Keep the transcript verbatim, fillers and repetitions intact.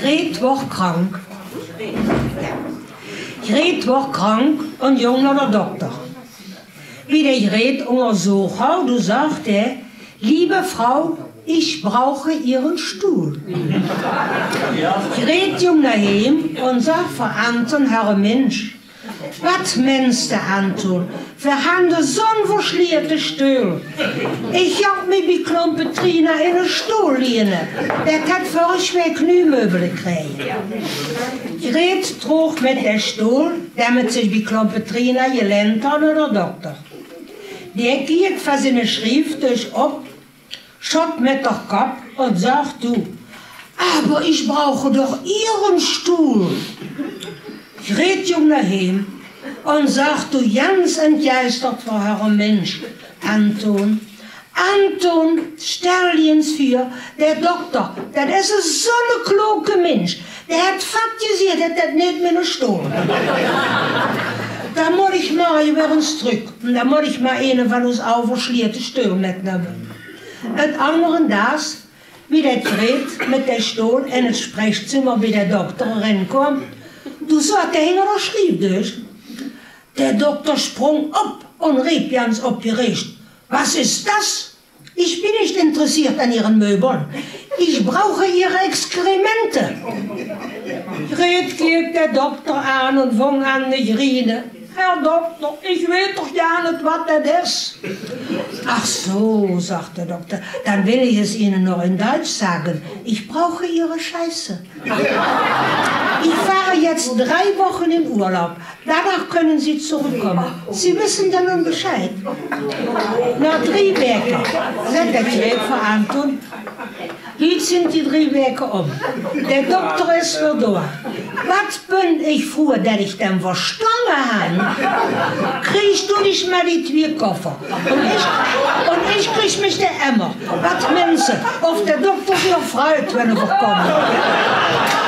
Greet woort krank. Greet woort krank en jóng nao d'r dokter. Wie d'r Greet óngerzoch haw, doe zag d'r: „Liebe Frau, ich brauche Ihren Stuhl.“ Greet jóng nao heem en zag veur Anton: „Herr Minsch, wat meins te, Anton? Veer hant zo'n versjlete Stöhl. Ich höb mich bie Klompetrina inne Stöhl liene. Det haet vörrige Wäök Nuumöbele kräge.“ Greet troog mit d'r Stöhl, dän 't sich bie Klompetrina jelient haw, nao d'r dokter. Dee keek van ziene Schrieftiesch op, schod mit d'r Kopp en zag doe: „Aber ich brauche doch Ihren Stuhl.“ Greet jóng nao heem en zag doe jans entjeisterd veur häöre Minsch: „Anton, Anton, stell dich ins vör, d'r dokter, det is zo'n kloke Minsch. Dee haet vat jezeet, det det neet mit de Stöhl. Dan mót ich mer weer ins trök. Dan mót ich mer eine van ós aw versjlete Stöhl mitnumme.“ 't Angere daags, wie d'r Greet mit d'r Stöhl in 't Sprechzimmer bie d'r dokter erinkoom, doe zoot dee hinger d'r Schrieftiesch. D'r dokter spróng op en reep jans opjereeg: „Was ist das? Ich bin nicht interessiert an Ihren Möbeln. Ich brauche Ihre Exkremente.“ Greet keek d'r dokter aan en fóng aan te jriene. „Herr Dokter, ich weet doch gar neet, wat det is.“ „Ach so“, zag d'r dokter, „dann will ich es Ihnen noch in Deutsch sagen. Ich brauche Ihre Scheiße. Ich fahre jetzt drei Wochen in Urlaub. Danach können Sie zurückkommen. Sie wissen dann nun Bescheid.“ Nao drie Wäöke, zag d'r Greet veur Anton: „Hüt zint die drie Wäöke óm. D'r dokter is weer doa. Wat bin ich fruuh, det ich dän versjtónge han. Krichs doe dich mer die twie Koffer. En ich, en ich krich mich d'r Emmer. Wat meins te, of d'r dokter sich freit, wann d'r weer kump?“